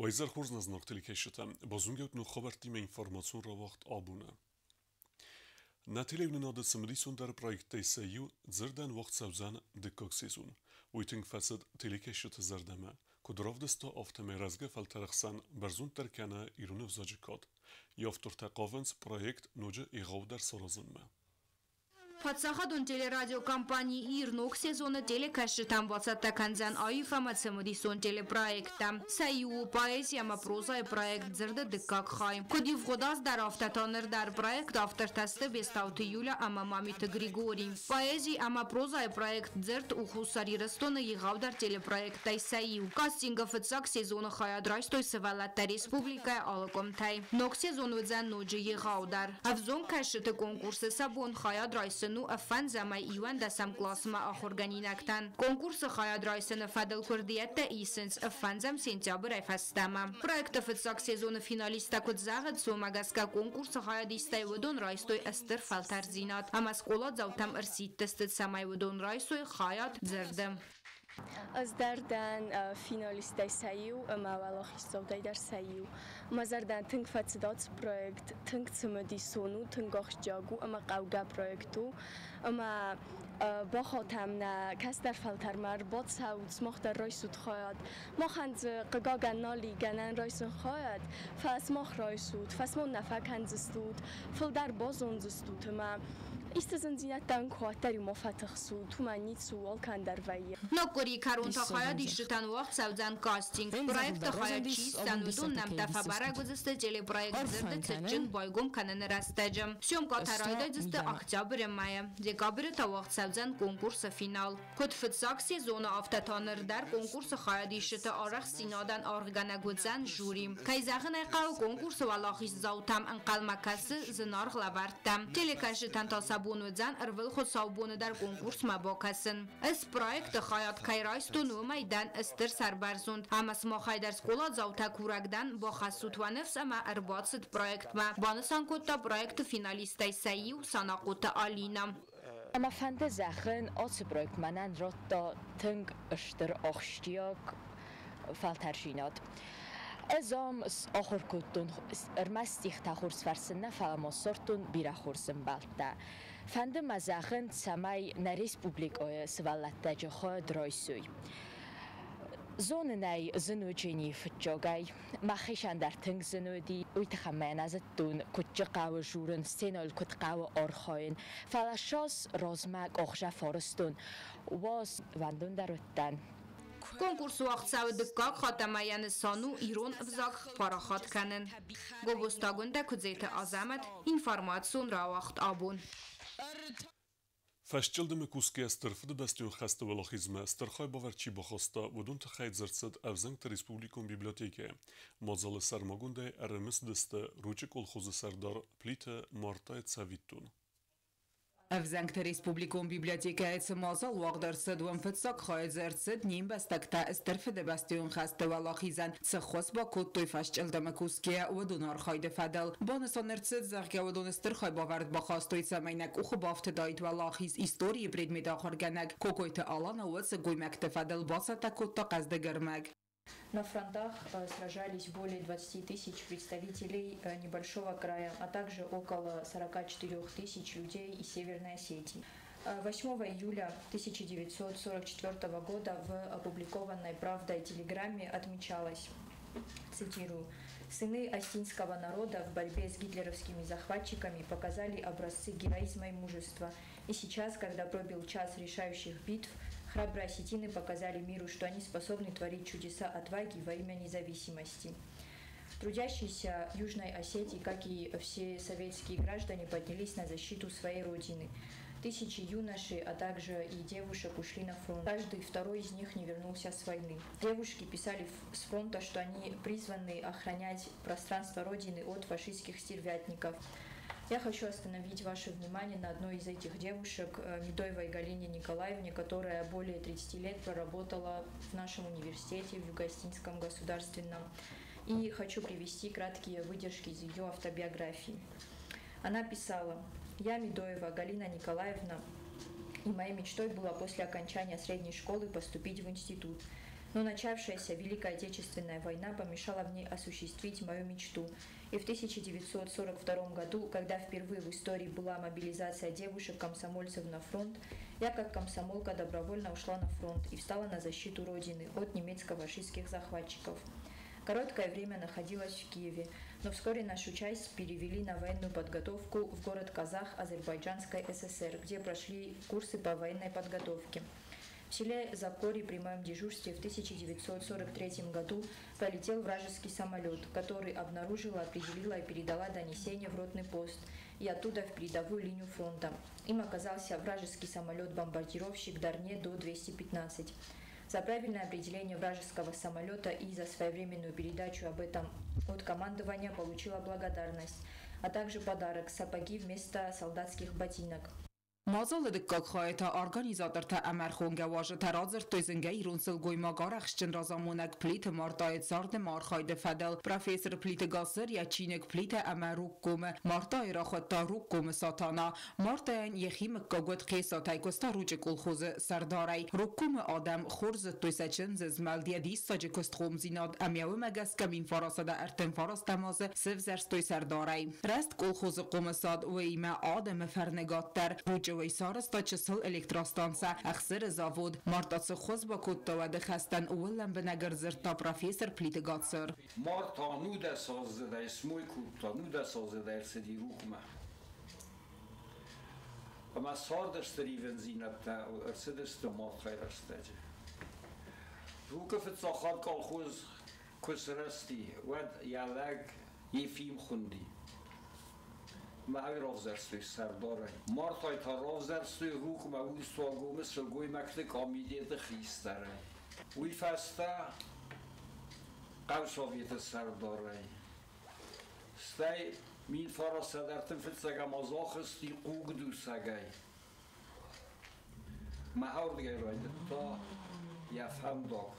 Уӕ изӕр хорз, нӕ зынаргъ телекӕсджытӕ! Базонгӕ ут ног хабӕрттимӕ информацион рауагъд «Абон-ы». Нӕ телеуынынады цымыдисондӕр проекттӕй сӕ иу «Дзырдӕн уагъд цӕудзӕн дыккаг сезон». Уый тынг фӕцыд телекӕсджыты зӕрдӕмӕ. Куыд равдыста, афтӕмӕй рӕзгӕ фӕлтӕры хсӕн бӕрзонддӕр кӕны ирон ӕвзаджы кад. Йӕ автортӕ хъавынц проект ноджы егъаудӕр саразынмӕ. Паддзахадон телерадиокомпани «Ир» ног сезоны телекӕсджытӕм бацӕттӕ кӕндзӕн аив ӕмӕ цымыдисон телепроекттӕ. Сӕ иу у поэзи ӕмӕ прозӕйы проект «Дзырды дыккаг хай». Куыд ивгъуыд аз дӕр, афтӕ та ныр дӕр проект автортӕ сты Бестауты Юля ӕмӕ Мамиты Григорий. Поэзи ӕмӕ прозӕйы проект «Дзырд» у Хуссар Ирыстоны егъаудӕр телепроекттӕй сӕ иу. Кастингы фыццаг сезоны хайад райстой сывӕллӕттӕ республикӕйы алы къуымтӕй. Ног сезон уыдзӕн ноджы егъаудӕр. Ӕвзонг кӕсджыты конкурсы сӕ бон хайад райсын у фӕндзӕмӕй иуӕндӕсӕм къласмӕ ахуыргӕнинӕгтӕн. Конкурсы хайад райсыны фӕдыл куырдиӕттӕ исынц фӕндзӕм сентябрӕй фӕстӕмӕ. Проекты фыццаг сезоны финалисттӕ куыд зӕгъынц, уымӕ гӕсгӕ конкурсы хайадисттӕй уыдон райстой стыр фӕлтӕрддзинад ӕмӕ скъоладзаутӕм ӕрсидтысты, цӕмӕй уыдон райсой хайад дзырды. Ӕз дӕр дӕн финалисттӕй сӕ иу ӕмӕ уӕлахиздзаутӕй дӕр сӕ иу. Мӕ зӕрдӕ тынг фӕцыд ацы проект, тынг цымыдисон у, тынг ахсджиаг у ӕмӕ хъӕугӕ проект у. Ӕмӕ бахатӕм нӕ кӕстӕр фӕлтӕрмӕ, ӕрбацӕут, сымах дӕр райсут хайад. Махӕн дзы, хъыгагӕн, нал и гӕнӕн райсын хайад, фӕлӕ сымах райсут, фӕсмон нӕ фӕкӕндзыстут, фылдӕр базондзыстут ӕмӕ исты зындзинӕдтӕн куы уӕддӕр-иу ма фӕтыхсут, уымӕн ницы у, алкӕн дӕр вӕййы. Ног къуырийы кӕрон та хайадисджытӕн уагъд цӕудзӕн кастинг. Проекты хайад чи исдзӕн, уыдон нӕмттӕ фӕбӕрӕг уыдзысты телепроект «Дзырды цытджын» байгом кӕныны рӕстӕджы. Съемкӕтӕ райдайдзысты октябры мӕйы. Декабры та уагъд цӕудзӕн конкурсы финал. Куыд фыццаг сезоны, афтӕ та ныр дӕр конкурсы хайадисджыты арӕхстдзинадӕн аргъгӕнӕг уыдзӕн жюри. Кӕй зӕгъын ӕй хъӕуы, конкурсы уӕлахиздзаутӕм ӕнхъӕлмӕ кӕсы зынаргъ лӕвӕрттӕ. Телекӕсджытӕн та сӕ бон уыдзӕн ӕрвылхуыцаубоны дӕр конкурсмӕ бакӕсын. Ӕз проекты хайад кӕй райстон, уымӕй дӕн стыр сӕрбӕрзонд ӕмӕ сымахӕй дӕр скъоладзаутӕ курӕг дӕн, бахӕссут уӕ ныфс ӕмӕ ӕрбацыд проектмӕ, банысан кодта проекты финалисттӕй сӕ иу Санахъоты Алинӕ. Ӕмӕ фӕнды зӕгъын, ацы проект мӕнӕн радта тынг стыр ахсджиаг фӕлтӕрдзинад. Ӕз ам ахуыр кодтон ӕрмӕст стихтӕ хорз фӕрсын нӕ, фӕлӕ ма ссардтон бирӕ хорз ӕмбӕлттӕ. Фӕнды мӕ зӕгъын, цӕмӕй нӕ республикӕйы сывӕллӕттӕ хайад райсой. Зонын ӕй, зын у Дженийы фыццагӕй. Мӕхицӕн дӕр тынг зын уыди. Уый тыххӕй мӕ нӕ зыдтон, куыд хъӕуы журын, сценӕйыл куыд хъӕуы архайын. Фӕлӕ ссӕдз размӕ къохзӕ фӕрыстон. Уадз, вӕндондӕр уыдтӕн. Конкурс уагъд цӕуы дыккаг хатт ӕмӕ йӕ нысан у ирон ӕвзаг парахат кӕнын. Гобозтагондӕ Куыдзеты Азӕмӕт, информацион рауагъд «Абон». Фӕсчъылдымы кусгӕ Стыр Фыдыбӕстӕйон хӕсты уӕлахизмӕ стыр хайбавӕрд чи бахаста, уыдон тыххӕй дзырд цыд Ӕвзӕнгты республикон библиотекӕйы. Мадзалы сӕрмагондӕй ӕрымысыдысты Ручъы колхозы сӕрдар Плиты Мартайы цӕвиттон. Ӕвзӕнгты республикон библиотекӕйы цы мадзал уагъд ӕрцыд, уым фыццаг хайы дзы ӕрцыд не мбӕстӕгтӕ Стыр Фыдыбӕстӕйон хӕсты уӕлахизӕн цы ххуыс бакодтой фӕсчъылдымы кусгӕйӕ, уыдон архайды фӕдыл. Банысан ӕрцыд, зӕгъгӕ, уыдон стыр хайбавӕрд бахастой, цӕмӕй нӕ къухы бафтыдаид уӕлахиз. Историйы предмет ахуыргӕнӕг Кокойты Алана уыцы гоймӕгты фӕдыл бацӕттӕ кодта хъӕздыг ӕрмӕг. На фронтах сражались более 20 тысяч представителей небольшого края, а также около 44 тысяч людей из Северной Осетии. 8 июля 1944 года в опубликованной «Правдой» телеграмме отмечалось, цитирую, «Сыны осетинского народа в борьбе с гитлеровскими захватчиками показали образцы героизма и мужества. И сейчас, когда пробил час решающих битв, храбрые осетины показали миру, что они способны творить чудеса отваги во имя независимости. Трудящиеся Южной Осетии, как и все советские граждане, поднялись на защиту своей родины. Тысячи юношей, а также и девушек ушли на фронт. Каждый второй из них не вернулся с войны. Девушки писали с фронта, что они призваны охранять пространство Родины от фашистских стервятников. Я хочу остановить ваше внимание на одной из этих девушек, Медоевой Галине Николаевне, которая более 30 лет проработала в нашем университете, в Юго-Осетинском государственном. И хочу привести краткие выдержки из ее автобиографии. Она писала: «Я, Медоева Галина Николаевна, и моей мечтой было после окончания средней школы поступить в институт. Но начавшаяся Великая Отечественная война помешала мне осуществить мою мечту. И в 1942 году, когда впервые в истории была мобилизация девушек-комсомольцев на фронт, я как комсомолка добровольно ушла на фронт и встала на защиту Родины от немецко-фашистских захватчиков. Короткое время находилась в Киеве, но вскоре нашу часть перевели на военную подготовку в город Казах Азербайджанской ССР, где прошли курсы по военной подготовке. В селе Закори при моем дежурстве в 1943 году полетел вражеский самолет, который обнаружила, определила и передала донесение в ротный пост и оттуда в передовую линию фронта. Им оказался вражеский самолет-бомбардировщик Дарне До-215. За правильное определение вражеского самолета и за своевременную передачу об этом от командования получила благодарность, а также подарок – сапоги вместо солдатских ботинок. Мадзалы дыккаг хайы та организатортӕ ӕмӕ ӕрхонгӕ уазджытӕ радзырдтой зынгӕ ирон сылгоймаг арӕхстджын разамонӕг Плиты Мартайы цард ӕмӕ архайды фӕдыл. Профессор Плиты Гацыр йӕ чиныг Плитӕ ӕмӕ Рукъгомы Мартайы рахуыдта Рукъгомы Сатана. Мартайӕн йӕхи мыггаг уыд Хъесатӕй, куыста Ручъы колхозы сӕрдарӕй. Рукъгомы адӕм хорз зыдтой сӕ чындзы змӕлд, йӕ диссаджы куыстхъомдзинад ӕмӕ уымӕ гӕсгӕ 1939 азы сӕвзӕрстой сӕрдарӕй. Рӕзт колхозы хъомысад, уыимӕ адӕмы фӕрныгад дӕр. Ручъы уый сарӕзта чысыл электростанцӕ, ӕхсыры завод. Марта цы ххуыс бакодта уӕды хӕстӕн, ууыл лӕмбынӕг ӕрдзырдта профессор Плиты Гацыр. Марта нудӕсаздзыдӕй смой кодта, нудӕсаздзыдӕй ӕрцыди Рукъмӕ. Ӕмӕ царды стыр ивындзинӕдтӕ ӕрцыдысты Мартайы рӕстӕджы. Рукъы фыццаг хатт колхоз куы сырӕзти, уӕд йӕ лӕг Ефим хуынди. Мӕ равзӕрстой сӕрдарӕй. Мартай та равзӕрстой Рукъмӕ Урсуагомы сылгоймӕгты комитеты хистӕрӕй. Уый фӕстӕ хъӕусоветы сӕрдарӕй. Стӕй 1935 аз ахызти хъугдуцӕгӕй. Мӕ ардыгӕй райдыдта йӕ фӕндаг.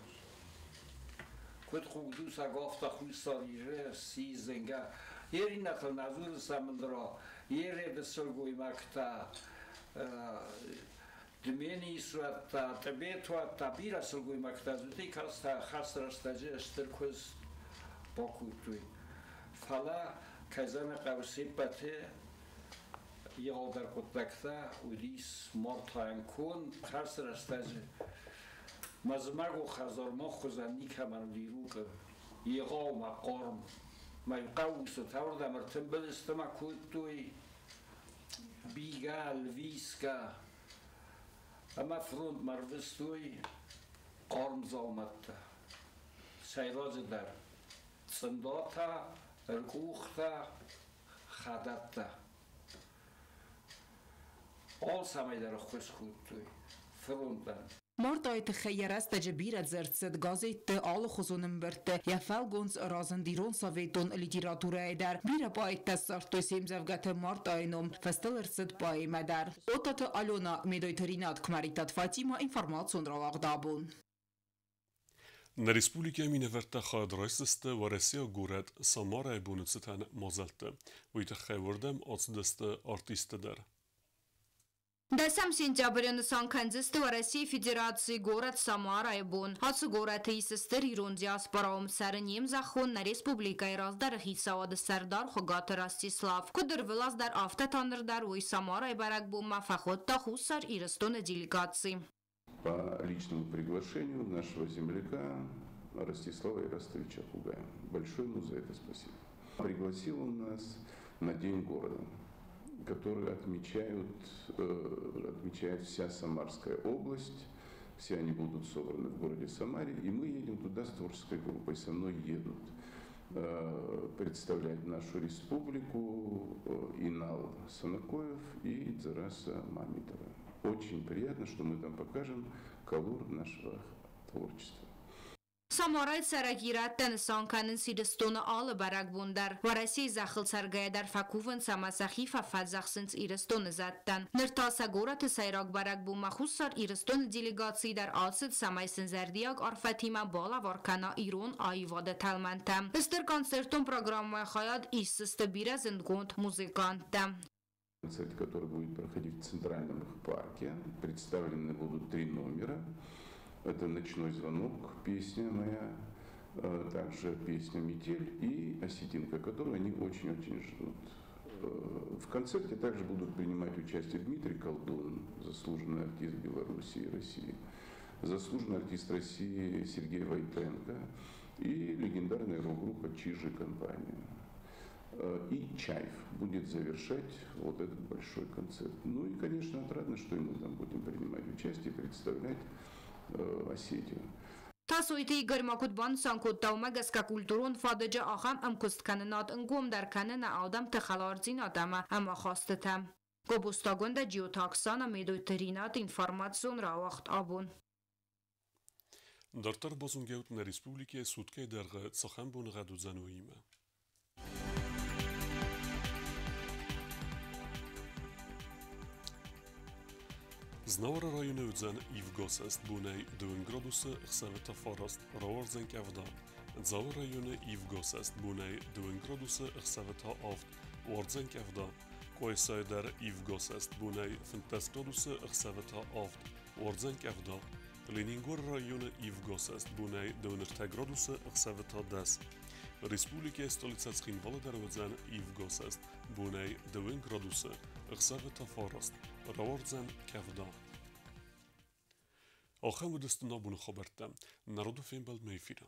Куыд хъугдуцӕг, афтӕ Хуссар Иры сси зынгӕ. Еринӕтыл нӕ дзуры Самындра, Ереды сылгоймӕгтӕ, Дменисуӕттӕ, Тъбетуӕттӕ, бирӕ сылгоймӕгтӕ уыди, кӕцытӕ хӕсты рӕстӕджы стыр куыст бакодтой. Фӕлӕ, кӕй зӕгъын хъӕуы, се ппӕты егъаудӕр хъуыддӕгтӕ уыдис Мартайӕн конд. Хӕсты рӕстӕджы мӕ зымӕгон хӕдзар мах хуызӕн никӕмӕн уыди Рукъы. Егъау ма хъарм. Мӕ хъӕуы уырдӕм ӕртымбыл сты ӕмӕ кодтой бигӕ, лвисгӕ. Ӕмӕ фронтмӕ ӕрвыстой хъарм дзаумӕттӕ. Сӕйраджыдӕр цъындатӕ, ӕркъухтӕ, хӕдӕттӕ. Алцӕмӕй дӕр ӕххуыс кодтой фронтӕн. Мартайы тыххӕй йӕ рӕстӕджы бирӕ дзырд цыд газетты, алыхуызон ӕмбырдты. Йӕ фӕлгонц разынд ирон советон литературӕйы дӕр. Бирӕ поэттӕ ссардтой се мдзӕвгӕты Мартайы ном, фӕстӕ ӕрцыд поэмӕ дӕр. Оттаты Алена, Медойты Ринат, Куымӕридтаты Фатимӕ, информацион рауагъд «Абон». Нӕ республикӕйы минӕвӕрттӕ хайад райсдзысты Уӕрӕсейаг горӕт Самарайы боны цытӕн мадзӕлтты. Уый тыххӕй уырдӕм ацыдысты артисттӕ дӕр. 10 сентябры нысан кӕндзысты Уӕрӕсейы Федерацийы горӕт Самарайы бон. Ацы горӕты ис стыр ирон диаспора, уым цӕры не мзӕххон, нӕ республикӕйы раздӕры хицауады сӕрдар Хуыгаты Ростислав. Куыд ӕрвылаз дӕр, афтӕ та ныр дӕр уый Самарайы бӕрӕгбонмӕ фӕхуыдта Хуссар Ирыстоны делегаци. По личному приглашению нашего земляка Ростислава Ирастовича Хугая. Большое ему за это спасибо. Пригласил он нас на День города, который отмечает вся Самарская область. Все они будут собраны в городе Самаре, и мы едем туда с творческой группой. Со мной едут представлять нашу республику Инал Санакоев и Дзараса Мамитова. Очень приятно, что мы там покажем колор нашего творчества. Самарайы цӕрӕг ирӕттӕ нысан кӕнынц Ирыстоны алы бӕрӕгбон дӕр. Уӕрӕсейы зӕххыл цӕргӕйӕ дӕр фӕкувынц ӕмӕ сӕхи фӕфӕдзӕхсынц Ирыстоны зӕдтӕн. Ныр та сӕ горӕты сӕйраг бӕрӕгбонмӕ Хуссар Ирыстоны делегаци дӕр ацыд, цӕмӕй сын зӕрдиаг арфӕтимӕ балӕвар кӕна ирон аивады тӕлмӕнтӕ. Стыр концертон программӕйы хайад исдзысты бирӕ зындгонд музыканттӕ. Концерт, который будет проходить в Центральном парке. Представлены будут три номера. Это «Ночной звонок», песня моя, также песня «Метель» и «Осетинка», которую они очень-очень ждут. В концерте также будут принимать участие Дмитрий Колдун, заслуженный артист Беларуси и России, заслуженный артист России Сергей Войтенко и легендарная рок-группа «Чижи компания». И Чайф будет завершать вот этот большой концерт. Ну и, конечно, отрадно, что и мы там будем принимать участие, представлять Осетию. Тасойты Игорь ма куыд банысан кодта, уымӕ гӕсгӕ культурон фадыджы ахӕм ӕмкуысткӕнынад ӕнгомдӕр кӕны нӕ адӕмты хӕлардзинад ӕмӕ ӕмахастытӕ. Гобозты Агуындӕ, Джиоты Оксана, Медойты Ринат, информацион рауагъд Абон. Дарддӕр базонгӕут нӕ республикӕйы суткӕйы дӕргъы цахӕм боныгъӕд уыдзӕн, уыимӕ. Знауыры районы уыдзӕн ивгӕсӕст бонӕй 2 градусы, ӕхсӕвы та 9, рауардзӕн къӕвда. Дзауы районы ивгӕсӕст бонӕй 2 градусы, ӕхсӕвы та 7, уардзӕн къӕвда. Къуайсайы дӕр ивгӕсӕст бонӕй 15 градусы, ӕхсӕвы та 7, уардзӕн къӕвда. Ленингоры районы ивгӕсӕст бонӕй 23 градусы, ӕхсӕвы та 10. Республикӕйы столицӕ Цхинвалы дӕр уыдзӕн ивгӕсӕст бонӕй 2 градусы, ӕхсӕвы та 9, рауардзӕн къӕвда. Ахӕм уыдысты нӕ абоны хабӕрттӕ. Народы фембӕлдмӕ эфиры.